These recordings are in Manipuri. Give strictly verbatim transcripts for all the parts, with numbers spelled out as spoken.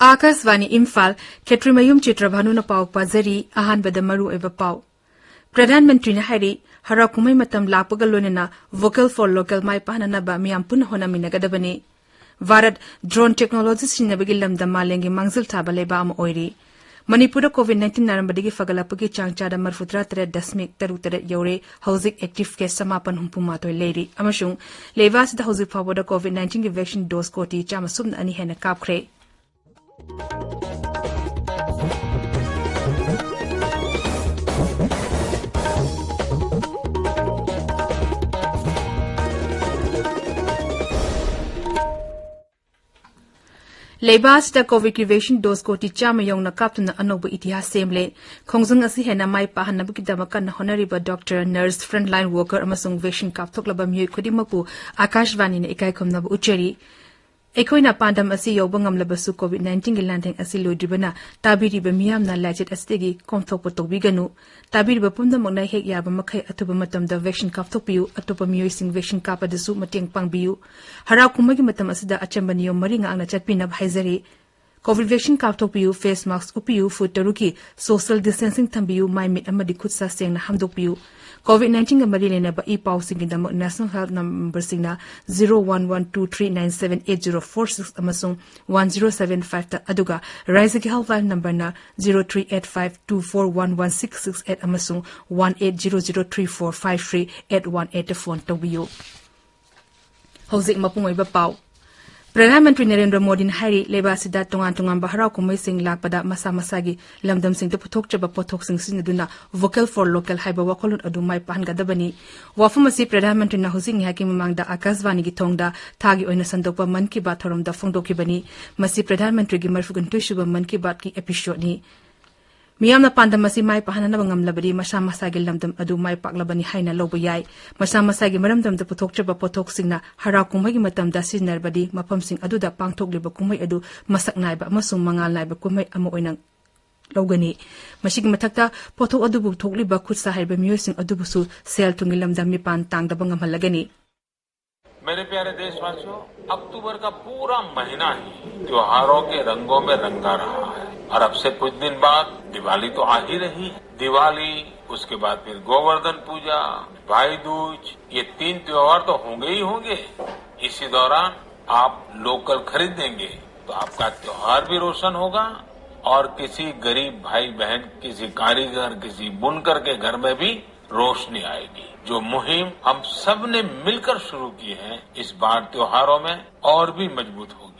ꯑꯥꯀꯥꯁꯕꯥꯅꯤ ꯏꯝꯐꯥꯜ, ꯈꯦꯇ꯭ꯔꯤꯃꯌꯨꯝ ꯆꯤꯇ꯭ꯔꯚꯥꯅꯨꯅ ꯄꯥꯎ ꯄꯥꯖꯔꯤ꯫ ꯑꯍꯥꯟꯕꯗ ꯃꯔꯨꯑꯣꯏꯕ ꯄꯥꯎ꯫ ꯄ꯭ꯔꯙꯥꯟ ꯃꯟꯇ꯭ꯔꯤꯅ ꯍꯥꯏꯔꯤ, ꯍꯔꯥꯎ ꯀꯨꯝꯍꯩ ꯃꯇꯝ ꯂꯥꯛꯄꯒ ꯂꯣꯏꯅꯅ Vocal for Local ꯃꯥꯏ ꯄꯥꯛꯅꯅꯕ ꯃꯤꯌꯥꯝ ꯄꯨꯟꯅ ꯍꯣꯠꯅꯃꯤꯟꯅꯒꯗꯕꯅꯤ꯫ ꯚꯥꯔꯠ drone technology ꯁꯤꯖꯤꯟꯅꯕꯒꯤ ꯂꯝꯗ ꯃꯥꯂꯦꯝꯒꯤ ꯃꯥꯡꯖꯤꯜ ꯊꯥꯕ ꯂꯩꯕꯥꯛ ꯑꯃ ꯑꯣꯏꯔꯤ꯫ ꯃꯅꯤꯄꯨꯔꯗ COVID nineteen ꯅꯥꯔꯝꯕꯗꯒꯤ ꯐꯒꯠꯂꯛꯄꯒꯤ ꯆꯥꯡ ꯆꯥꯗ ꯃꯔꯤꯐꯨ ꯇꯔꯥ ꯇꯔꯦꯠ ꯗꯁꯃꯤꯛ ꯇꯔꯨꯛ ꯇꯔꯦꯠ ꯌꯧꯔꯦ꯫ ꯍꯧꯖꯤꯛ active case ꯆꯃꯥꯄꯟ ꯍꯨꯝꯐꯨ ꯃꯥꯊꯣꯏ ꯂꯩꯔꯤ ꯑꯃꯁꯨꯡ ꯂꯩꯕꯥꯛ ꯑꯁꯤꯗ ꯍꯧꯖꯤꯛ ꯐꯥꯎꯕꯗ COVID nineteen ꯒꯤ vaccine dose ꯀꯣꯇꯤ ꯆꯥꯝꯃ ꯁꯨꯞꯅ ꯑꯅꯤ ꯍꯦꯟꯅ ꯀꯥꯞꯈ꯭ꯔꯦ꯫ ꯂꯩꯕꯥꯛ ꯑꯁꯤꯗ COVID ꯀꯤ vaccine dose ꯀꯣꯇꯤ ꯆꯥꯝꯃ ꯌꯧꯅ ꯀꯥꯞꯇꯨꯅ ꯑꯅꯧꯕ ꯏꯇꯤꯍꯥꯁ ꯁꯦꯝꯂꯦ꯫ ꯈꯣꯡꯖꯪ ꯑꯁꯤ ꯍꯦꯟꯅ ꯃꯥꯏ ꯄꯥꯛꯍꯟꯅꯕꯒꯤꯗꯃꯛ ꯀꯟꯅ ꯍꯣꯠꯅꯔꯤꯕ doctor, nurse, frontline worker ꯑꯃꯁꯨꯡ vaccine ꯀꯥꯞꯊꯣꯛꯂꯕ ꯃꯤꯑꯣꯏ ꯈꯨꯗꯤꯡꯃꯛꯄꯨ ꯑꯥꯀꯥꯁꯕꯥꯅꯤꯅ ꯏꯀꯥꯏ ꯈꯨꯝꯅꯕ ꯎꯠꯆꯔꯤ꯫ ꯑꯩꯈꯣꯏꯅ ꯄꯥꯟꯗꯝ ꯑꯁꯤ ꯌꯧꯕ ꯉꯝꯂꯕꯁꯨ COVID nineteen ꯒꯤ ꯂꯥꯟꯊꯦꯡ ꯑꯁꯤ ꯂꯣꯏꯗ꯭ꯔꯤꯕꯅ ꯇꯥꯕꯤꯔꯤꯕ ꯃꯤꯌꯥꯝꯅ ꯂꯥꯏꯆꯠ ꯑꯁꯤꯗꯒꯤ ꯀꯣꯝꯊꯣꯛꯄ ꯇꯧꯕꯤꯒꯅꯨ꯫ ꯇꯥꯕꯤꯔꯤꯕ ꯄꯨꯝꯅꯃꯛꯅ ꯍꯦꯛ ꯌꯥꯕ ꯃꯈꯩ ꯑꯊꯨꯕ ꯃꯇꯝꯗ vaccine ꯀꯥꯞꯊꯣꯛꯄꯤꯌꯨ꯫ ꯑꯇꯣꯞꯄ ꯃꯤꯑꯣꯏꯁꯤꯡ vaccine ꯀꯥꯞꯄꯗꯁꯨ ꯃꯇꯦꯡ ꯄꯥꯡꯕꯤꯌꯨ꯫ ꯍꯔꯥꯎ ꯀꯨꯝꯍꯩꯒꯤ ꯃꯇꯝ ꯑꯁꯤꯗ ꯑꯆꯝꯕ ꯅꯤꯌꯣꯝ ꯃꯔꯤ ꯉꯥꯛꯅ ꯆꯠꯄꯤꯅꯕ ꯍꯥꯏꯖꯔꯤ꯫ COVID vaccine ꯀꯥꯞꯊꯣꯛꯄꯤꯌꯨ, face mask ꯎꯞꯄꯤꯌꯨ, foot ꯇꯔꯨꯛꯀꯤ social distancing ꯊꯝꯕꯤꯌꯨ, ꯃꯥꯏ ꯃꯤꯠ ꯑꯃꯗꯤ ꯈꯨꯠ ꯁꯥ ꯁꯦꯡꯅ ꯍꯥꯝꯗꯣꯛꯄꯤꯌꯨ꯫ COVID nineteen ꯒ ꯃꯔꯤ ꯂꯩꯅꯕ ꯏ ꯄꯥꯎꯁꯤꯡꯒꯤꯗꯃꯛ national help number ꯁꯤꯡꯅ zero one one two three nine seven eight zero four six ꯑꯃꯁꯨꯡ one zero seven five ꯇ, ꯑꯗꯨꯒ ꯔꯥꯏꯖ꯭ꯌꯒꯤ helpline number ꯅ zero three eight five two four one one six six eight ꯑꯃꯁꯨꯡ one eight zero zero three four five three eight one eight ꯇ phone ꯇꯧꯕꯤꯌꯨ꯫ ꯍꯧꯖꯤꯛ ꯃꯄꯨꯡ ꯑꯣꯏꯕ ꯄꯥꯎ꯫ ꯄ꯭ꯔꯙꯥꯟ ꯃꯟꯇ꯭ꯔꯤ ꯅꯔꯦꯟꯗ꯭ꯔ ꯃꯣꯗꯤꯅ ꯍꯥꯏꯔꯤ, ꯂꯩꯕꯥꯛ ꯑꯁꯤꯗ ꯇꯣꯉꯥꯟ ꯇꯣꯉꯥꯟꯕ ꯍꯔꯥꯎ ꯀꯨꯝꯍꯩꯁꯤꯡ ꯂꯥꯛꯄꯗ ꯃꯁꯥ ꯃꯁꯥꯒꯤ ꯂꯝꯗꯝꯁꯤꯡꯗ ꯄꯨꯊꯣꯛꯆꯕ ꯄꯣꯠꯊꯣꯛꯁꯤꯡ ꯁꯤꯖꯤꯟꯅꯗꯨꯅ Vocal for Local ꯍꯥꯏꯕ ꯋꯥꯈꯜꯂꯣꯟ ꯑꯗꯨ ꯃꯥꯏ ꯄꯥꯛꯍꯟꯒꯗꯕꯅꯤ꯫ ꯋꯥꯐꯝ ꯑꯁꯤ ꯄ꯭ꯔꯙꯥꯟ ꯃꯟꯇ꯭ꯔꯤꯅ ꯍꯧꯖꯤꯛ ꯉꯥꯏꯍꯥꯛꯀꯤ ꯃꯃꯥꯡꯗ ꯑꯥꯀꯥꯁꯕꯥꯅꯤꯒꯤ ꯊꯣꯡꯗ ꯊꯥꯒꯤ ꯑꯣꯏꯅ ꯁꯟꯗꯣꯛꯄ ꯃꯟ ꯀꯤ ꯕꯥꯠ ꯊꯧꯔꯝꯗ ꯐꯣꯡꯗꯣꯛꯈꯤꯕꯅꯤ꯫ ꯃꯁꯤ ꯄ꯭ꯔꯙꯥꯟ ꯃꯟꯇ꯭ꯔꯤꯒꯤ ꯃꯔꯤꯐꯨ ꯀꯨꯟꯊꯣꯏ ꯁꯨꯕ ꯃꯟ ꯀꯤ ꯕꯥꯠꯀꯤ episode ꯅꯤ꯫ ꯃꯤꯌꯥꯝꯅ ꯄꯥꯟꯗꯝ ꯑꯁꯤ ꯃꯥꯏ ꯄꯥꯛꯍꯟꯅꯕ ꯉꯝꯂꯕꯗꯤ ꯃꯁꯥ ꯃꯁꯥꯒꯤ ꯂꯝꯗꯝ ꯑꯗꯨ ꯃꯥꯏ ꯄꯥꯛꯂꯕꯅꯤ ꯍꯥꯏꯅ ꯂꯧꯕ ꯌꯥꯏ꯫ ꯃꯁꯥ ꯃꯁꯥꯒꯤ ꯃꯔꯝꯗꯝꯗ ꯄꯨꯊꯣꯛꯆꯕ ꯄꯣꯠꯊꯣꯛꯁꯤꯡꯅ ꯍꯔꯥꯎ ꯀꯨꯝꯍꯩꯒꯤ ꯃꯇꯝꯗ ꯁꯤꯖꯤꯟꯅꯔꯕꯗꯤ ꯃꯐꯝꯁꯤꯡ ꯑꯗꯨꯗ ꯄꯥꯡꯊꯣꯛꯂꯤꯕ ꯀꯨꯝꯍꯩ ꯑꯗꯨ ꯃꯁꯛ ꯅꯥꯏꯕ ꯑꯃꯁꯨꯡ ꯃꯉꯥꯜ ꯅꯥꯏꯕ ꯀꯨꯝꯍꯩ ꯑꯃ ꯑꯣꯏꯅ ꯂꯧꯒꯅꯤ꯫ ꯃꯁꯤꯒꯤ ꯃꯊꯛꯇ ꯄꯣꯠꯊꯣꯛ ꯑꯗꯨꯕꯨ ꯄꯨꯊꯣꯛꯂꯤꯕ ꯈꯨꯠ ꯁꯥ ꯍꯩꯔꯕ ꯃꯤꯑꯣꯏꯁꯤꯡ ꯑꯗꯨꯕꯨꯁꯨ ꯁꯦꯜ ꯊꯨꯝꯒꯤ ꯂꯝꯗ ꯃꯤꯄꯥꯟ ꯇꯥꯡꯗꯕ ꯉꯝꯍꯜꯂꯒꯅꯤ꯫ मेरे प्यारे देशवासियों, अक्टूबर का पूरा महीना ही त्योहारों के रंगों में रंगा रहा है और अब से कुछ दिन बाद दिवाली तो आ ही रही है। दिवाली, उसके बाद फिर गोवर्धन पूजा, भाई दूज, ये तीन त्योहार तो होंगे ही होंगे। इसी दौरान आप लोकल खरीदेंगे तो आपका त्योहार भी रोशन होगा और किसी गरीब भाई बहन, किसी कारीगर, किसी बुनकर के घर में भी रोशनी आएगी। जो मुहिम हम सब ने मिलकर शुरू की है, इस बार त्योहारों में और भी मजबूत होगी।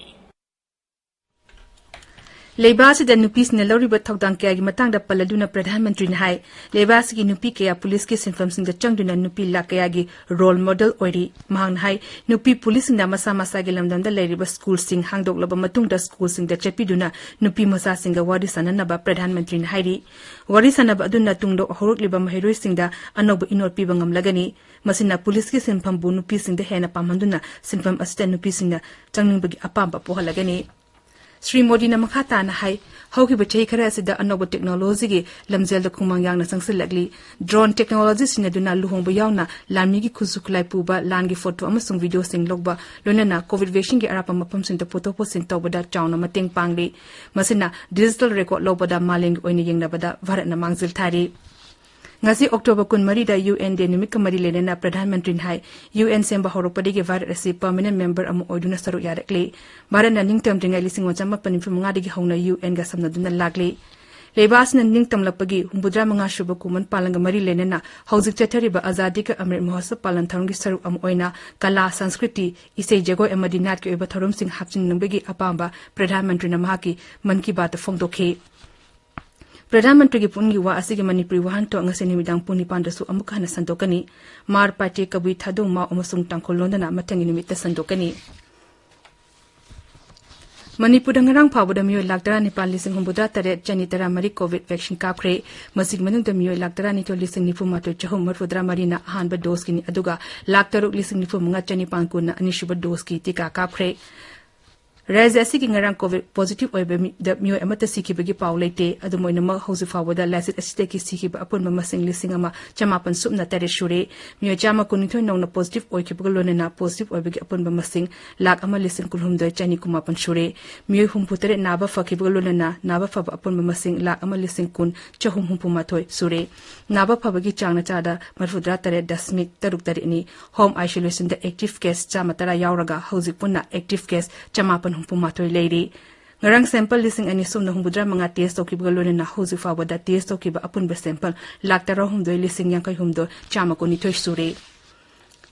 ꯂꯩꯕꯥꯛ ꯑꯁꯤꯗ ꯅꯨꯄꯤꯁꯤꯡꯅ ꯂꯧꯔꯤꯕ ꯊꯧꯗꯥꯡ ꯀꯌꯥꯒꯤ ꯃꯇꯥꯡꯗ ꯄꯜꯂꯗꯨꯅ ꯄ꯭ꯔꯙꯥꯟ ꯃꯟꯇ꯭ꯔꯤꯅ ꯍꯥꯏ, ꯂꯩꯕꯥꯛ ꯑꯁꯤꯒꯤ ꯅꯨꯄꯤ ꯀꯌꯥ ꯄꯨꯂꯤꯁꯀꯤ ꯁꯤꯟꯐꯝꯁꯤꯡꯗ ꯆꯪꯗꯨꯅ ꯅꯨꯄꯤ ꯂꯥꯛ ꯀꯌꯥꯒꯤ ꯔꯣꯜ ꯃꯣꯗꯦꯜ ꯑꯣꯏꯔꯤ꯫ ꯃꯍꯥꯛꯅ ꯍꯥꯏ, ꯅꯨꯄꯤ ꯄꯨꯂꯤꯁꯁꯤꯡꯅ ꯃꯁꯥ ꯃꯁꯥꯒꯤ ꯂꯝꯗꯝꯗ ꯂꯩꯔꯤꯕ ꯁ꯭ꯀꯨꯜꯁꯤꯡ ꯍꯥꯡꯗꯣꯛꯂꯕ ꯃꯇꯨꯡꯗ ꯁ꯭ꯀꯨꯜꯁꯤꯡꯗ ꯆꯠꯄꯤꯗꯨꯅ ꯅꯨꯄꯤ ꯃꯆꯥꯁꯤꯡꯒ ꯋꯥꯔꯤ ꯁꯥꯅꯅꯕ ꯄ꯭ꯔꯙꯥꯟ ꯃꯟꯇ꯭ꯔꯤꯅ ꯍꯥꯏꯔꯤ꯫ ꯋꯥꯔꯤ ꯁꯥꯅꯕ ꯑꯗꯨꯅ ꯇꯨꯡꯗ ꯍꯧꯔꯛꯂꯤꯕ ꯃꯍꯩꯔꯣꯏꯁꯤꯡꯗ ꯑꯅꯧꯕ ꯏꯅꯣꯠ ꯄꯤꯕ ꯉꯝꯂꯒꯅꯤ꯫ ꯃꯁꯤꯅ ꯄꯨꯂꯤꯁꯀꯤ ꯁꯤꯟꯐꯝꯕꯨ ꯅꯨꯄꯤꯁꯤꯡꯗ ꯍꯦꯟꯅ ꯄꯥꯝꯍꯟꯗꯨꯅ ꯁꯤꯟꯐꯝ ꯑꯁꯤꯗ ꯅꯨꯄꯤꯁꯤꯡꯅ ꯆꯪꯅꯤꯡꯕꯒꯤ ꯑꯄꯥꯝꯕ ꯄꯣꯛꯍꯜꯂꯒꯅꯤ꯫ ꯁ꯭ꯔꯤ ꯃꯣꯗꯤꯅ ꯃꯈꯥ ꯇꯥꯅ ꯍꯥꯏ, ꯍꯧꯈꯤꯕ ꯆꯍꯤ ꯈꯔ ꯑꯁꯤꯗ ꯑꯅꯧꯕ ꯇꯦꯛꯅꯣꯂꯣꯖꯤꯒꯤ ꯂꯝꯖꯦꯜꯗ ꯈꯣꯡꯃꯥꯡ ꯌꯥꯡꯅ ꯆꯪꯁꯤꯜꯂꯛꯂꯤ꯫ ꯗ꯭ꯔꯣꯟ ꯇꯦꯛꯅꯣꯂꯣꯖꯤ ꯁꯤꯖꯤꯟꯅꯗꯨꯅ ꯂꯨꯍꯣꯡꯕ ꯌꯥꯎꯅ ꯂꯥꯟꯃꯤꯒꯤ ꯈꯨꯠꯁꯨ ꯈꯨꯠꯂꯥꯏ ꯄꯨꯕ, ꯂꯥꯟꯒꯤ ꯐꯣꯇꯣ ꯑꯃꯁꯨꯡ ꯚꯤꯗꯤꯑꯣꯁꯤꯡ ꯂꯧꯕ, ꯂꯣꯏꯅꯅ ꯀꯣꯚꯤꯗ ꯚꯦꯛꯁꯤꯟꯒꯤ ꯑꯔꯥꯞꯄ ꯃꯐꯝꯁꯤꯡꯗ ꯄꯨꯊꯣꯛ ꯄꯨꯁꯤꯟ ꯇꯧꯕꯗ ꯆꯥꯎꯅ ꯃꯇꯦꯡ ꯄꯥꯡꯂꯤ꯫ ꯃꯁꯤꯅ ꯗꯤꯖꯤꯇꯦꯜ ꯔꯦꯀꯣꯔꯗ ꯂꯧꯕꯗ ꯃꯥꯂꯦꯝꯒꯤ ꯑꯣꯏꯅ ꯌꯦꯡꯅꯕꯗ ꯚꯥꯔꯠꯅ ꯃꯥꯡꯖꯤꯜ ꯊꯥꯔꯤ꯫ ꯉꯁꯤ ꯑꯣꯛꯇꯣꯕꯔ ꯀꯨꯟꯃꯔꯤꯗ ꯌꯨ ꯑꯦꯟ ꯗꯦ ꯅꯨꯃꯤꯠꯀ ꯃꯔꯤ ꯂꯩꯅꯅ ꯄ꯭ꯔꯙꯥꯟ ꯃꯟꯇ꯭ꯔꯤꯅ ꯍꯥꯏ, ꯌꯨ ꯑꯦꯟ ꯁꯦꯝꯕ ꯍꯧꯔꯛꯄꯗꯒꯤ ꯚꯥꯔꯠ ꯑꯁꯤ ꯄꯔꯃꯅꯦꯟ ꯃꯦꯝꯕꯔ ꯑꯃ ꯑꯣꯏꯗꯨꯅ ꯁꯔꯨꯛ ꯌꯥꯔꯛꯂꯤ꯫ ꯚꯥꯔꯠꯅ ꯅꯤꯡꯇꯝꯗ꯭ꯔꯤꯉꯩ ꯂꯤꯁꯤꯡ ꯑꯃ ꯆꯃꯥꯄꯟ ꯅꯤꯐꯨ ꯃꯉꯥꯗꯒꯤ ꯍꯧꯅ ꯌꯨ ꯑꯦꯟꯒ ꯁꯝꯅꯗꯨꯅ ꯂꯥꯛꯂꯤ꯫ ꯂꯩꯕꯥꯛ ꯑꯁꯤꯅ ꯅꯤꯡꯇꯝꯂꯛꯄꯒꯤ ꯍꯨꯝꯐꯨꯇꯔꯥ ꯃꯉꯥ ꯁꯨꯕ ꯀꯨꯝꯑꯣꯟ ꯄꯥꯂꯟꯒ ꯃꯔꯤ ꯂꯩꯅꯅ ꯍꯧꯖꯤꯛ ꯆꯠꯊꯔꯤꯕ ꯑꯖꯥꯗꯤ ꯀ ꯑꯃ꯭ꯔꯤꯠ ꯃꯍꯣꯠꯁꯕ ꯄꯥꯂꯟ ꯊꯧꯔꯝꯒꯤ ꯁꯔꯨꯛ ꯑꯃ ꯑꯣꯏꯅ ꯀꯂꯥ, ꯁꯪꯁꯀ꯭ꯔꯤꯇꯤ, ꯏꯁꯩ ꯖꯒꯣꯏ ꯑꯃꯗꯤ ꯅꯥꯠꯀꯤ ꯑꯣꯏꯕ ꯊꯧꯔꯝꯁꯤꯡ ꯍꯥꯞꯆꯤꯟꯅꯕꯒꯤ ꯑꯄꯥꯝꯕ ꯄ꯭ꯔꯙꯥꯟ ꯃꯟꯇ꯭ꯔꯤꯅ ꯃꯍꯥꯛꯀꯤ ꯃꯟ ꯀꯤ ꯕꯥꯠꯇ ꯐꯣꯡꯗꯣꯛꯈꯤ꯫ ꯄ꯭ꯔꯙꯥꯟ ꯃꯟꯇ꯭ꯔꯤꯒꯤ ꯄꯨꯛꯅꯤꯡꯒꯤ ꯋꯥ ꯑꯁꯤꯒꯤ ꯃꯅꯤꯄꯨꯔꯤ ꯋꯥꯍꯟꯊꯣꯛ ꯉꯁꯤ ꯅꯨꯃꯤꯗꯥꯡ ꯄꯨꯡ ꯅꯤꯄꯥꯟꯗꯁꯨ ꯑꯃꯨꯛꯀ ꯍꯟꯅ ꯁꯟꯗꯣꯛꯀꯅꯤ꯫ ꯃꯥꯔ, ꯄꯥꯇꯦ, ꯀꯕꯨꯏ, ꯊꯥꯗꯣꯡ, ꯃꯥꯎ ꯑꯃꯁꯨꯡ ꯇꯥꯡꯈꯨꯜ ꯂꯣꯟꯗꯅ ꯃꯊꯪꯒꯤ ꯅꯨꯃꯤꯠꯇ ꯁꯟꯗꯣꯛꯀꯅꯤ꯫ ꯃꯅꯤꯄꯨꯔꯗ ꯉꯔꯥꯡ ꯐꯥꯎꯕꯗ ꯃꯤꯑꯣꯏ ꯂꯥꯈ ꯇꯔꯥꯅꯤꯄꯥꯜ ꯂꯤꯁꯤꯡ ꯍꯨꯝꯐꯨꯇꯔꯥ ꯇꯔꯦꯠ ꯆꯅꯤ ꯇꯔꯥ ꯃꯔꯤ ꯀꯣꯚꯤꯗ ꯚꯦꯛꯁꯤꯟ ꯀꯥꯞꯈ꯭ꯔꯦ꯫ ꯃꯁꯤꯒꯤ ꯃꯅꯨꯡꯗ ꯃꯤꯑꯣꯏ ꯂꯥꯈ ꯇꯔꯥꯅꯤꯊꯣꯏ ꯂꯤꯁꯤꯡ ꯅꯤꯐꯨ ꯃꯥꯊꯣꯏ ꯆꯍꯨꯝ ꯃꯔꯤꯐꯨꯇꯔꯥ ꯃꯔꯤꯅ ꯑꯍꯥꯟꯕ ꯗꯣꯁꯀꯤꯅꯤ, ꯑꯗꯨꯒ ꯂꯥꯈ ꯇꯔꯨꯛ ꯂꯤꯁꯤꯡ ꯅꯤꯐꯨ ꯃꯉꯥ ꯆꯅꯤꯄꯥꯟ ꯀꯨꯟꯅ ꯑꯅꯤꯁꯨꯕ ꯗꯣꯁꯀꯤ ꯇꯤꯀꯥ ꯀꯥꯞꯈ꯭ꯔꯦ꯫ ꯔꯥꯖ꯭ꯌ ꯑꯁꯤꯒꯤ ꯉꯔꯥꯡ ꯀꯣꯚꯤꯗ ꯄꯣꯖꯤꯇꯤꯚ ꯑꯣꯏꯕ ꯃꯤꯗ ꯃꯤꯑꯣꯏ ꯑꯃꯠꯇ ꯁꯤꯈꯤꯕꯒꯤ ꯄꯥꯎ ꯂꯩꯇꯦ꯫ ꯑꯗꯨꯝ ꯑꯣꯏꯅꯃꯛ, ꯍꯧꯖꯤꯛ ꯐꯥꯎꯕꯗ ꯂꯥꯏꯆꯠ ꯑꯁꯤꯗꯒꯤ ꯁꯤꯈꯤꯕ ꯑꯄꯨꯟꯕ ꯃꯁꯤꯡ ꯂꯤꯁꯤꯡ ꯑꯃ ꯆꯃꯥꯄꯟ ꯁꯨꯞꯅ ꯇꯔꯦꯠ ꯁꯨꯔꯦ꯫ ꯃꯤꯑꯣꯏ ꯆꯥꯝꯃ ꯀꯨꯟꯅꯤꯊꯣꯏ ꯅꯧꯅ ꯄꯣꯖꯤꯇꯤꯚ ꯑꯣꯏꯈꯤꯕꯒ ꯂꯣꯏꯅꯅ ꯄꯣꯖꯤꯇꯤꯚ ꯑꯣꯏꯕꯒꯤ ꯑꯄꯨꯟꯕ ꯃꯁꯤꯡ ꯂꯥꯈ ꯑꯃ ꯂꯤꯁꯤꯡ ꯀꯨꯟꯍꯨꯝꯗꯣꯏ ꯆꯅꯤ ꯀꯨꯟꯃꯥꯄꯟ ꯁꯨꯔꯦ꯫ ꯃꯤꯑꯣꯏ ꯍꯨꯝꯐꯨ ꯇꯔꯦꯠ ꯅꯥꯕ ꯐꯈꯤꯕꯒ ꯂꯣꯏꯅꯅ ꯅꯥꯕ ꯐꯕ ꯑꯄꯨꯟꯕ ꯃꯁꯤꯡ ꯂꯥꯈ ꯑꯃ ꯂꯤꯁꯤꯡ ꯀꯨꯟ ꯆꯍꯨꯝ ꯍꯨꯝꯐꯨ ꯃꯥꯊꯣꯏ ꯁꯨꯔꯦ꯫ ꯅꯥꯕ ꯐꯕꯒꯤ ꯆꯥꯡꯅ ꯆꯥꯗ ꯃꯔꯤꯐꯨꯇꯔꯥ ꯇꯔꯦꯠ ꯗꯁꯃꯤꯛ ꯇꯔꯨꯛ ꯇꯔꯦꯠꯅꯤ꯫ ꯍꯣꯝ ꯑꯥꯏꯁꯣꯂꯦꯁꯟꯗ ꯑꯦꯛꯇꯤꯚ ꯀꯦꯁ ꯆꯥꯝꯃ ꯇꯔꯥ ꯌꯥꯎꯔꯒ, ꯍꯧꯖꯤꯛ ꯄꯨꯟꯅ ꯑꯦꯛꯇꯤꯚ ꯀꯦꯁ ꯆꯃꯥꯄꯟ ꯍꯨꯝꯐꯨ ꯃꯥꯊꯣꯏ ꯂꯩꯔꯤ꯫ ꯉꯔꯥꯡ ꯁꯦꯝꯄꯜ ꯂꯤꯁꯤꯡ ꯑꯅꯤ ꯁꯨꯞꯅ ꯍꯨꯝꯐꯨꯇꯔꯥ ꯃꯉꯥ ꯇꯦꯁ ꯇꯧꯈꯤꯕꯒ ꯂꯣꯏꯅꯅ ꯍꯧꯖꯤꯛ ꯐꯥꯎꯕꯗ ꯇꯦꯁ ꯇꯧꯈꯤꯕ ꯑꯄꯨꯟꯕ ꯁꯦꯝꯄꯜ ꯂꯥꯈ ꯇꯔꯥꯍꯨꯝꯗꯣꯏ ꯂꯤꯁꯤꯡ ꯌꯥꯡꯈꯩ ꯍꯨꯝꯗꯣꯏ ꯆꯥꯝꯃ ꯀꯨꯟꯅꯤꯊꯣꯏ ꯁꯨꯔꯦ꯫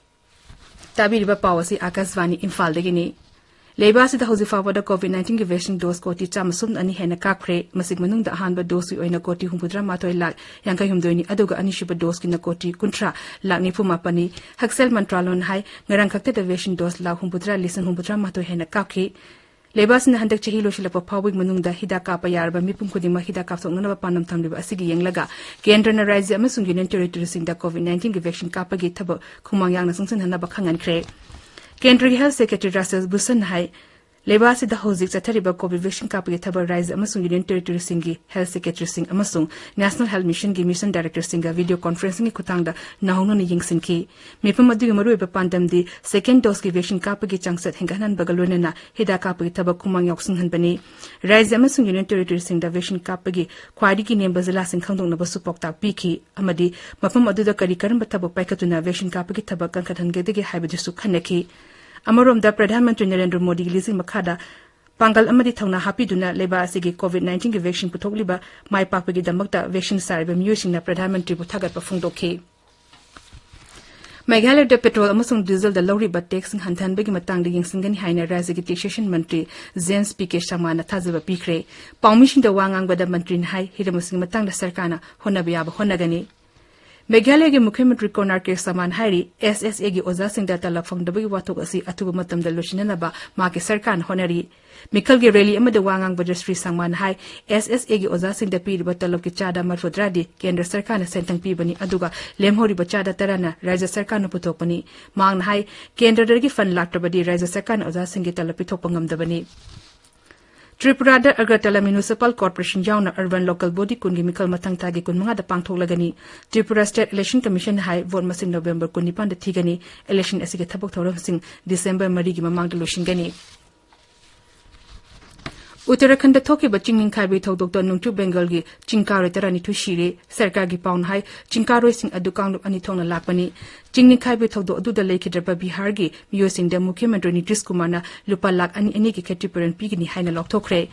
ꯇꯥꯕꯤꯔꯤꯕ ꯄꯥꯎ ꯑꯁꯤ ꯑꯥꯀꯥꯁꯕꯥꯅꯤ ꯏꯝꯐꯥꯜꯗꯒꯤꯅꯤ꯫ ꯂꯩꯕꯥꯛ ꯑꯁꯤꯗ ꯍꯧꯖꯤꯛ ꯐꯥꯎꯕꯗ ꯀꯣꯚꯤꯗ ꯅꯥꯏꯟꯇꯤꯟꯒꯤ ꯚꯦꯛꯁꯤꯟ ꯗꯣꯁ ꯀꯣꯇꯤ ꯆꯥꯝꯃ ꯁꯨꯞꯅ ꯑꯅꯤ ꯍꯦꯟꯅ ꯀꯥꯞꯈ꯭ꯔꯦ꯫ ꯃꯁꯤꯒꯤ ꯃꯅꯨꯡꯗ ꯑꯍꯥꯟꯕ ꯗꯣꯁꯀꯤ ꯑꯣꯏꯅ ꯀꯣꯇꯤ ꯍꯨꯝꯐꯨꯇꯔꯥ ꯃꯥꯊꯣꯏ ꯂꯥꯈ ꯌꯥꯡꯈꯩ ꯍꯨꯝꯗꯣꯏꯅꯤ, ꯑꯗꯨꯒ ꯑꯅꯤꯁꯨꯕ ꯗꯣꯁꯀꯤꯅ ꯀꯣꯇꯤ ꯀꯨꯟꯊ꯭ꯔꯥ ꯂꯥꯈ ꯅꯤꯐꯨ ꯃꯥꯄꯟꯅꯤ꯫ ꯍꯛꯁꯦꯜ ꯃꯟꯇ꯭ꯔꯥꯂꯣꯟꯅ ꯍꯥꯏ, ꯉꯔꯥꯡ ꯈꯛꯇꯗ ꯚꯦꯛꯁꯤꯟ ꯗꯣꯁ ꯂꯥꯈ ꯍꯨꯝꯐꯨꯇꯔꯥ ꯂꯤꯁꯤꯡ ꯍꯨꯝꯐꯨꯇꯔꯥ ꯃꯥꯊꯣꯏ ꯍꯦꯟꯅ ꯀꯥꯞꯈꯤ꯫ ꯂꯩꯕꯥꯛ ꯑꯁꯤꯅ ꯍꯟꯗꯛ ꯆꯍꯤ ꯂꯣꯏꯁꯤꯜꯂꯛꯄ ꯐꯥꯎꯕꯒꯤ ꯃꯅꯨꯡꯗ ꯍꯤꯗꯥꯛ ꯀꯥꯞꯄ ꯌꯥꯔꯕ ꯃꯤꯄꯨꯝ ꯈꯨꯗꯤꯡꯃꯛ ꯍꯤꯗꯥꯛ ꯀꯥꯞꯊꯣꯛꯅꯅꯕ ꯄꯥꯟꯗꯝ ꯊꯝꯂꯤꯕ ꯑꯁꯤꯒꯤ ꯌꯦꯡꯂꯒ, ꯀꯦꯟꯗ꯭ꯔꯅ ꯔꯥꯖ꯭ꯌ ꯑꯃꯁꯨꯡ ꯌꯨꯅꯤꯌꯟ ꯇꯦꯔꯤꯇꯣꯔꯤꯁꯤꯡꯗ ꯀꯣꯚꯤꯗ ꯅꯥꯏꯟꯇꯤꯟꯒꯤ ꯚꯦꯛꯁꯤꯟ ꯀꯥꯞꯄꯒꯤ ꯊꯕꯛ ꯈꯨꯃꯥꯡ ꯌꯥꯡꯅ ꯆꯪꯁꯤꯟꯍꯟꯅꯕ ꯈꯪꯍꯟꯈ꯭ꯔꯦ꯫ ꯀꯦꯟꯗ꯭ꯔꯒꯤ ꯍꯦꯜꯊ ꯁꯦꯀ꯭ꯔꯦꯇꯔꯤ ꯔꯥꯖꯦꯁ ꯚꯨꯁꯟꯅ ꯍꯥꯏ, ꯂꯩꯕꯥꯛ ꯑꯁꯤꯗ ꯍꯧꯖꯤꯛ ꯆꯠꯊꯔꯤꯕ ꯀꯣꯚꯤꯗ ꯚꯦꯛꯁꯤꯟ ꯀꯥꯞꯄꯒꯤ ꯊꯕꯛ ꯔꯥꯖ꯭ꯌ ꯑꯃꯁꯨꯡ ꯌꯨꯅꯤꯌꯟ ꯇꯦꯔꯤꯇꯣꯔꯤꯁꯤꯡꯒꯤ ꯍꯦꯜꯊ ꯁꯦꯀ꯭ꯔꯦꯇꯔꯤꯁꯤꯡ ꯑꯃꯁꯨꯡ ꯅꯦꯁꯅꯦꯜ ꯍꯦꯜꯊ ꯃꯤꯁꯟꯒꯤ ꯃꯤꯁꯟ ꯗꯥꯏꯔꯦꯛꯇꯔꯁꯤꯡꯒ ꯚꯤꯗꯤꯑꯣ ꯀꯣꯟꯐꯔꯦꯟꯁꯤꯡꯒꯤ ꯈꯨꯠꯊꯥꯡꯗ ꯅꯧꯍꯧꯅꯅ ꯌꯦꯡꯁꯤꯟꯈꯤ꯫ ꯃꯤꯐꯝ ꯑꯗꯨꯒꯤ ꯃꯔꯨꯑꯣꯏꯕ ꯄꯥꯟꯗꯝꯗꯤ ꯁꯦꯀꯦꯟꯗ ꯗꯣꯁꯀꯤ ꯚꯦꯛꯁꯤꯟ ꯀꯥꯞꯄꯒꯤ ꯆꯥꯡꯆꯠ ꯍꯦꯟꯒꯠꯍꯟꯕꯒ ꯂꯣꯏꯅꯅ ꯍꯤꯗꯥꯛ ꯀꯥꯞꯄꯒꯤ ꯊꯕꯛ ꯈꯨꯃꯥꯡ ꯌꯥꯎꯁꯤꯟꯍꯟꯕꯅꯤ꯫ ꯔꯥꯖ꯭ꯌ ꯑꯃꯁꯨꯡ ꯌꯨꯅꯤꯌꯟ ꯇꯦꯔꯤꯇꯣꯔꯤꯁꯤꯡꯗ ꯚꯦꯛꯁꯤꯟ ꯀꯥꯞꯄꯒꯤ ꯈ꯭ꯋꯥꯏꯗꯒꯤ ꯅꯦꯝꯕ ꯖꯤꯂꯥꯁꯤꯡ ꯈꯪꯗꯣꯛꯅꯕꯁꯨ ꯄꯥꯎꯇꯥꯛ ꯄꯤꯈꯤ ꯑꯃꯗꯤ ꯃꯐꯝ ꯑꯗꯨꯗ ꯀꯔꯤ ꯀꯔꯝꯕ ꯊꯕꯛ ꯄꯥꯏꯈꯠꯇꯨꯅ ꯚꯦꯛꯁꯤꯟ ꯀꯥꯞꯄꯒꯤ ꯊꯕꯛ ꯀꯟꯈꯠꯍꯟꯒꯗꯒꯦ ꯍꯥꯏꯕꯗꯨꯁꯨ ꯈꯟꯅꯈꯤ꯫ ꯑꯃꯔꯣꯝꯗ, ꯄ꯭ꯔꯙꯥꯟ ꯃꯟꯇ꯭ꯔꯤ ꯅꯔꯦꯟꯗ꯭ꯔ ꯃꯣꯗꯤꯒꯤ ꯂꯤꯆꯤꯡ ꯃꯈꯥꯗ ꯄꯥꯡꯒꯜ ꯑꯃꯗꯤ ꯊꯧꯅꯥ ꯍꯥꯞꯄꯤꯗꯨꯅ ꯂꯩꯕꯥꯛ ꯑꯁꯤꯒꯤ ꯀꯣꯚꯤꯗ ꯅꯥꯏꯟꯇꯤꯟꯒꯤ ꯚꯦꯛꯁꯤꯟ ꯄꯨꯊꯣꯛꯂꯤꯕ ꯃꯥꯏ ꯄꯥꯛꯄꯒꯤꯗꯃꯛꯇ ꯚꯦꯛꯁꯤꯟ ꯆꯥꯔꯤꯕ ꯃꯤꯑꯣꯏꯁꯤꯡꯅ ꯄ꯭ꯔꯙꯥꯟ ꯃꯟꯇ꯭ꯔꯤꯕꯨ ꯊꯥꯒꯠꯄ ꯐꯣꯡꯗꯣꯛꯈꯤ꯫ ꯃꯦꯘꯥꯂꯌꯗ ꯄꯦꯇ꯭ꯔꯣꯜ ꯑꯃꯁꯨꯡ ꯗꯤꯖꯜꯗ ꯂꯧꯔꯤꯕ ꯇꯦꯛꯁꯁꯤꯡ ꯍꯟꯊꯍꯟꯕꯒꯤ ꯃꯇꯥꯡꯗ ꯌꯦꯡꯁꯤꯟꯒꯅꯤ ꯍꯥꯏꯅ ꯔꯥꯖ꯭ꯌꯒꯤ ꯇꯦꯛꯁꯦꯁꯟ ꯃꯟꯇ꯭ꯔꯤ ꯖꯦꯟꯁ ꯄꯤ ꯀꯦ ꯁꯔꯃꯥꯅ ꯊꯥꯖꯕ ꯄꯤꯈ꯭ꯔꯦ꯫ ꯄꯥꯎꯃꯤꯁꯤꯡꯗ ꯋꯥ ꯉꯥꯡꯕꯗ ꯃꯟꯇ꯭ꯔꯤꯅ ꯍꯥꯏ, ꯍꯤꯔꯝ ꯑꯁꯤꯒꯤ ꯃꯇꯥꯡꯗ ꯁꯔꯀꯥꯔꯅ ꯍꯣꯠꯅꯕ ꯌꯥꯕ ꯍꯣꯠꯅꯒꯅꯤ꯫ ꯃꯦꯘꯥꯂꯌꯒꯤ ꯃꯨꯈ꯭ꯌ ꯃꯟꯇ꯭ꯔꯤ ꯀꯣꯅꯥꯔ ꯀꯦ ꯁꯃꯥꯟ ꯍꯥꯏꯔꯤ, ꯑꯦꯁ ꯑꯦꯁ ꯑꯦꯒꯤ ꯑꯣꯖꯥꯁꯤꯡꯗ ꯇꯂꯕ ꯐꯪꯗꯕꯒꯤ ꯋꯥꯊꯣꯛ ꯑꯁꯤ ꯑꯊꯨꯕ ꯃꯇꯝꯗ ꯂꯣꯏꯁꯤꯟꯅꯅꯕ ꯃꯍꯥꯛꯀꯤ ꯁꯔꯀꯥꯔꯅ ꯍꯣꯠꯅꯔꯤ꯫ ꯃꯤꯈꯜꯒꯤ ꯔꯦꯂꯤ ꯑꯃꯗ ꯋꯥ ꯉꯥꯡꯕꯗ ꯁ꯭ꯔꯤ ꯁꯪꯃꯥꯟ ꯍꯥꯏ, ꯑꯦꯁ ꯑꯦꯁ ꯑꯦꯒꯤ ꯑꯣꯖꯥꯁꯤꯡꯗ ꯄꯤꯔꯤꯕ ꯇꯂꯕꯀꯤ ꯆꯥꯗ ꯃꯔꯐꯨꯇꯔꯥꯗꯤ ꯀꯦꯟꯗ꯭ꯔ ꯁꯔꯀꯥꯔꯅ ꯁꯦꯟꯊꯪ ꯄꯤꯕꯅꯤ, ꯑꯗꯨꯒ ꯂꯦꯝꯍꯧꯔꯤꯕ ꯆꯥꯗ ꯇꯔꯥꯅ ꯔꯥꯖ꯭ꯌ ꯁꯔꯀꯥꯔꯅ ꯄꯨꯊꯣꯛꯄꯅꯤ꯫ ꯃꯍꯥꯛꯅ ꯍꯥꯏ, ꯀꯦꯟꯗ꯭ꯔꯗꯒꯤ ꯐꯟꯗ ꯂꯥꯛꯇ꯭ꯔꯕꯗꯤ ꯔꯥꯖ꯭ꯌ ꯁꯔꯀꯥꯔꯅ ꯑꯣꯖꯥꯁꯤꯡꯒꯤ ꯇꯂꯕ ꯄꯤꯊꯣꯛꯄ ꯉꯝꯗꯕꯅꯤ꯫ ꯇ꯭ꯔꯤꯄꯨꯔꯥꯗ ꯑꯒꯔꯇꯂꯥ ꯃ꯭ꯌꯨꯅꯤꯁꯤꯄꯥꯜ ꯀꯣꯔꯄꯣꯔꯦꯁꯟ ꯌꯥꯎꯅ ꯑꯔꯕꯟ ꯂꯣꯀꯦꯜ ꯕꯣꯗꯤ ꯀꯨꯟꯒꯤ ꯃꯤꯈꯜ ꯃꯊꯪ ꯊꯥꯒꯤ ꯀꯨꯟꯃꯉꯥꯗ ꯄꯥꯡꯊꯣꯛꯂꯒꯅꯤ꯫ ꯇ꯭ꯔꯤꯄꯨꯔꯥ ꯁ꯭ꯇꯦꯠ ꯏꯂꯦꯛꯁꯟ ꯀꯃꯤꯁꯟꯅ ꯍꯥꯏ, ꯚꯣꯠ ꯃꯁꯤꯡ ꯅꯣꯕꯦꯝꯕꯔ ꯀꯨꯟꯅꯤꯄꯥꯟꯗ ꯊꯤꯒꯅꯤ꯫ ꯏꯂꯦꯛꯁꯟ ꯑꯁꯤꯒꯤ ꯊꯕꯛ ꯊꯧꯔꯝꯁꯤꯡ ꯗꯤꯁꯦꯝꯕꯔ ꯃꯔꯤꯒꯤ ꯃꯃꯥꯡꯗ ꯂꯣꯏꯁꯤꯟꯒꯅꯤ꯫ ꯎꯠꯇꯔꯥꯈꯟꯗ ꯊꯣꯛꯈꯤꯕ ꯆꯤꯡ ꯅꯤꯡꯈꯥꯏꯕꯒꯤ ꯊꯧꯗꯣꯛꯇ ꯅꯣꯡꯆꯨꯞ ꯕꯦꯡꯒꯜꯒꯤ ꯆꯤꯡ ꯀꯥꯔꯣꯏ ꯇꯔꯥꯅꯤꯊꯣꯏ ꯁꯤꯔꯦ꯫ ꯁꯔꯀꯥꯔꯒꯤ ꯄꯥꯎꯅ ꯍꯥꯏ, ꯆꯤꯡ ꯀꯥꯔꯣꯏꯁꯤꯡ ꯑꯗꯨ ꯀꯥꯡꯂꯨꯞ ꯑꯅꯤ ꯊꯣꯛꯅ ꯂꯥꯛꯄꯅꯤ꯫ ꯆꯤꯡ ꯅꯤꯡꯈꯥꯏꯕꯒꯤ ꯊꯧꯗꯣꯛ ꯑꯗꯨꯗ ꯂꯩꯈꯤꯗ꯭ꯔꯕ ꯕꯤꯍꯥꯔꯒꯤ ꯃꯤꯑꯣꯏꯁꯤꯡꯗ ꯃꯨꯈ꯭ꯌ ꯃꯟꯇ꯭ꯔꯤ ꯅꯤꯇꯤꯁ ꯀꯨꯃꯥꯔꯅ ꯂꯨꯄꯥ ꯂꯥꯈ ꯑꯅꯤ ꯑꯅꯤꯒꯤ ꯈꯦꯇ꯭ꯔꯤꯄꯨꯔꯟ ꯄꯤꯒꯅꯤ ꯍꯥꯏꯅ ꯂꯥꯎꯊꯣꯛꯈ꯭ꯔꯦ꯫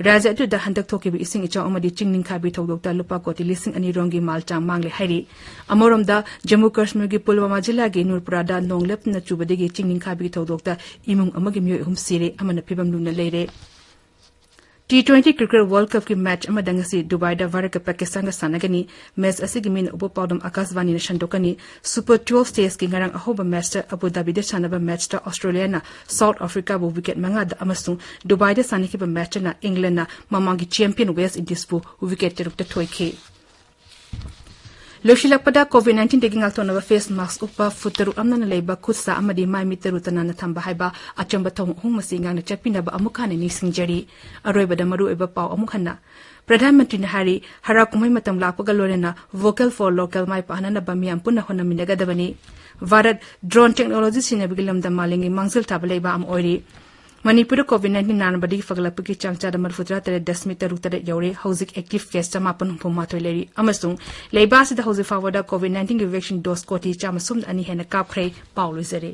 ꯔꯥꯖ꯭ꯌ ꯑꯗꯨꯗ ꯍꯟꯗꯛ ꯊꯣꯛꯈꯤꯕ ꯏꯁꯤꯡ ꯏꯆꯥꯎ ꯑꯃꯗꯤ ꯆꯤꯡ ꯅꯤꯡꯈꯥꯏꯕꯒꯤ ꯊꯧꯗꯣꯛꯇ ꯂꯨꯄꯥ ꯀꯣꯇꯤ ꯂꯤꯁꯤꯡ ꯑꯅꯤ ꯔꯣꯝꯒꯤ ꯃꯥꯜ ꯆꯥꯡ ꯃꯥꯡꯂꯦ ꯍꯥꯏꯔꯤ꯫ ꯑꯃꯔꯣꯝꯗ, ꯖꯝꯃꯨ ꯀꯥꯁꯃꯤꯔꯒꯤ ꯄꯨꯜꯋꯥꯃꯥ ꯖꯤꯂꯥꯒꯤ ꯅꯨꯔꯄꯨꯔꯥꯗ ꯅꯣꯡ ꯂꯦꯞꯇꯅ ꯆꯨꯕꯗꯒꯤ ꯆꯤꯡ ꯅꯤꯡꯈꯥꯏꯕꯒꯤ ꯊꯧꯗꯣꯛꯇ ꯏꯃꯨꯡ ꯑꯃꯒꯤ ꯃꯤꯑꯣꯏ ꯑꯍꯨꯝ ꯁꯤꯔꯦ, ꯑꯃꯅ ꯐꯤꯕꯝ ꯂꯨꯅ ꯂꯩꯔꯦ꯫ ꯇꯤ ꯇ꯭ꯋꯦꯟꯇꯤ ꯀ꯭ꯔꯤꯀꯦꯠ ꯋꯥꯔꯜꯗ ꯀꯞꯀꯤ ꯃꯦꯆ ꯑꯃꯗ ꯉꯁꯤ ꯗꯨꯕꯥꯏꯗ ꯚꯥꯔꯠꯀ ꯄꯥꯀꯤꯁꯇꯥꯟꯒ ꯁꯥꯟꯅꯒꯅꯤ꯫ ꯃꯦꯆ ꯑꯁꯤꯒꯤ ꯃꯤꯅ ꯎꯕ ꯄꯥꯎꯗꯝ ꯑꯥꯀꯥꯁꯕꯥꯅꯤꯅ ꯁꯟꯗꯣꯛꯀꯅꯤ꯫ ꯁꯨꯄꯔ ꯇ꯭ꯋꯦꯜꯐ ꯁ꯭ꯇꯦꯖꯀꯤ ꯉꯔꯥꯡ ꯑꯍꯧꯕ ꯃꯦꯆꯇ ꯑꯕꯨ ꯙꯥꯕꯤꯗ ꯁꯥꯟꯅꯕ ꯃꯦꯆꯇ ꯑꯣꯁꯇ꯭ꯔꯦꯂꯤꯌꯥꯅ ꯁꯥꯎꯊ ꯑꯐ꯭ꯔꯤꯀꯥꯕꯨ ꯋꯤꯀꯦꯠ ꯃꯉꯥꯗ ꯑꯃꯁꯨꯡ ꯗꯨꯕꯥꯏꯗ ꯁꯥꯟꯅꯈꯤꯕ ꯃꯦꯆꯇꯅ ꯏꯪꯂꯦꯟꯗꯅ ꯃꯃꯥꯡꯒꯤ ꯆꯦꯝꯄꯤꯌꯟ ꯋꯦꯁ ꯏꯟꯗꯤꯁꯄꯨ ꯋꯤꯀꯦꯠ ꯇꯔꯨꯛꯇ ꯊꯣꯏꯈꯤ꯫ ꯂꯣꯏꯁꯤꯜꯂꯛꯄꯗ, ꯀꯣꯚꯤꯗ ꯅꯥꯏꯟꯇꯤꯟꯗꯒꯤ ꯉꯥꯛꯊꯣꯛꯅꯕ ꯐꯦꯁ ꯃꯥꯁꯛ ꯎꯞꯄ, ꯐꯨꯠ ꯇꯔꯨꯛ ꯂꯥꯞꯅꯅ ꯂꯩꯕ, ꯈꯨꯠ ꯁꯥ ꯑꯃꯗꯤ ꯃꯥꯏ ꯃꯤꯠ ꯇꯔꯨ ꯇꯅꯥꯟꯅ ꯊꯝꯕ ꯍꯥꯏꯕ ꯑꯆꯝꯕ ꯊꯧꯑꯣꯡ ꯑꯍꯨꯝ ꯑꯁꯤ ꯉꯥꯛꯅ ꯆꯠꯄꯤꯅꯕ ꯑꯃꯨꯛ ꯍꯟꯅ ꯅꯤꯡꯁꯤꯡꯖꯔꯤ꯫ ꯑꯔꯣꯏꯕꯗ ꯃꯔꯨꯑꯣꯏꯕ ꯄꯥꯎ ꯑꯃꯨꯛ ꯍꯟꯅ꯫ ꯄ꯭ꯔꯙꯥꯟ ꯃꯟꯇ꯭ꯔꯤꯅ ꯍꯥꯏꯔꯤ, ꯍꯔꯥꯎ ꯀꯨꯝꯍꯩ ꯃꯇꯝ ꯂꯥꯛꯄꯒ ꯂꯣꯏꯅꯅ Vocal for Local ꯃꯥꯏ ꯄꯥꯛꯍꯟꯅꯕ ꯃꯤꯌꯥꯝ ꯄꯨꯟꯅ ꯍꯣꯠꯅꯃꯤꯟꯅꯒꯗꯕꯅꯤ꯫ ꯚꯥꯔꯠ ꯗ꯭ꯔꯣꯟ ꯇꯦꯛꯅꯣꯂꯣꯖꯤ ꯁꯤꯖꯤꯟꯅꯕꯒꯤ ꯂꯝꯗ ꯃꯥꯂꯦꯝꯒꯤ ꯃꯥꯡꯖꯤꯜ ꯊꯥꯕ ꯂꯩꯕꯥꯛ ꯑꯃ ꯑꯣꯏꯔꯤ꯫ ꯃꯅꯤꯄꯨꯔꯗ ꯀꯣꯚꯤꯗ ꯅꯥꯏꯟꯇꯤꯟ ꯅꯥꯅꯕꯗꯒꯤ ꯐꯒꯠꯂꯛꯄꯒꯤ ꯆꯥꯡ ꯆꯥꯗ ꯃꯔꯤꯐꯨꯇꯔꯥ ꯇꯔꯦꯠ ꯗꯁꯃꯤꯛ ꯇꯔꯨꯛ ꯇꯔꯦꯠ ꯌꯧꯔꯦ꯫ ꯍꯧꯖꯤꯛ ꯑꯦꯛꯇꯤꯚ ꯀꯦꯁ ꯆꯃꯥꯄꯟ ꯍꯨꯝꯐꯨ ꯃꯥꯊꯣꯏ ꯂꯩꯔꯤ ꯑꯃꯁꯨꯡ ꯂꯩꯕꯥꯛ ꯑꯁꯤꯗ ꯍꯧꯖꯤꯛ ꯐꯥꯎꯕꯗ ꯀꯣꯚꯤꯗ ꯅꯥꯏꯟꯇꯤꯟꯒꯤ ꯚꯦꯛꯁꯤꯟ ꯗꯣꯁ ꯀꯣꯇꯤ ꯆꯥꯝꯃ ꯁꯨꯞꯅ ꯑꯅꯤ ꯍꯦꯟꯅ ꯀꯥꯞꯈ꯭ꯔꯦ꯫ ꯄꯥꯎ ꯂꯣꯏꯖꯔꯦ꯫